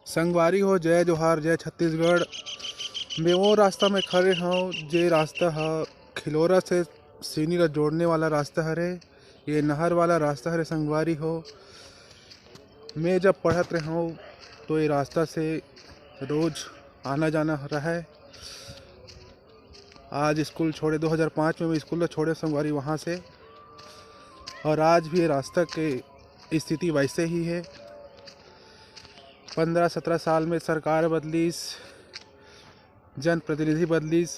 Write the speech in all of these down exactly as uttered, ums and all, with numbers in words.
संगवारी हो, जय जोहार, जय छत्तीसगढ़। मैं वो रास्ता में खड़े हूँ, जे रास्ता ह खिलोरा से सिवनी ला जोड़ने वाला रास्ता हरे। ये नहर वाला रास्ता हरे संगवारी हो। मैं जब पढ़त रहूँ तो ये रास्ता से रोज आना जाना रहे। आज स्कूल छोड़े, दो हज़ार पाँच में मैं स्कूल ला छोड़े संगवारी वहाँ से, और आज भी ये रास्ता के स्थिति वैसे ही है। पन्द्रह सत्रह साल में सरकार बदलिस, जनप्रतिनिधि बदलिस,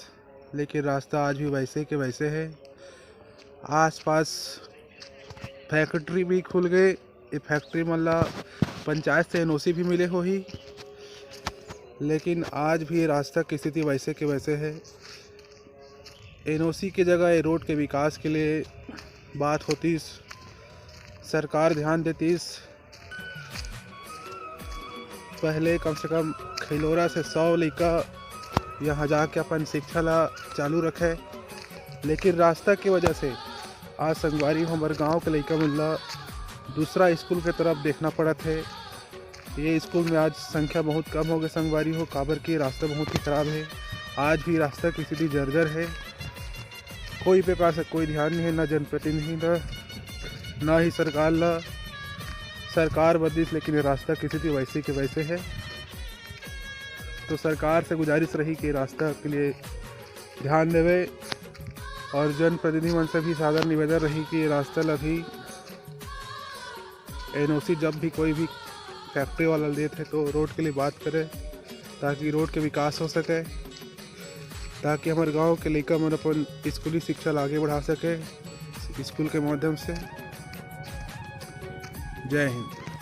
लेकिन रास्ता आज भी वैसे के वैसे है। आसपास फैक्ट्री भी खुल गए। ये फैक्ट्री मन ला पंचायत से एनओसी भी मिले होही, लेकिन आज भी ये रास्ता की स्थिति वैसे के वैसे है। एनओसी के जगह ये रोड के विकास के लिए बात होतीस, सरकार ध्यान देतीस। पहले कम से कम खिलोरा से सौ लइका यहाँ जाके अपन शिक्षा ला चालू रखे, लेकिन रास्ता की वजह से आज संगवारी हमर गांव के लइका मन ला दूसरा स्कूल के तरफ देखना पड़त है। ये स्कूल में आज संख्या बहुत कम हो गए संगवारी हो, काबर कि रास्ता बहुत ही खराब है। आज भी रास्ता की स्थिति जर्जर है। कोई प्रकार से कोई ध्यान नहीं है, ना जनप्रतिनिधि ला, ना ही सरकार ला। सरकार बदलिस, लेकिन ये रास्ता की स्थिति वैसे के वैसे है। तो सरकार से गुजारिश रही कि रास्ता के लिए ध्यान देवे, और जनप्रतिनिधि मन से भी सादर निवेदन रही कि ये रास्ता ला भी एनओसी जब भी कोई भी फैक्ट्री वाला लेत है तो रोड के लिए बात करे, ताकि रोड के विकास हो सके, ताकि हमारे गांव के लइका मन अपन स्कूली शिक्षा ला आगे बढ़ा सके स्कूल के माध्यम से। जय हिंद।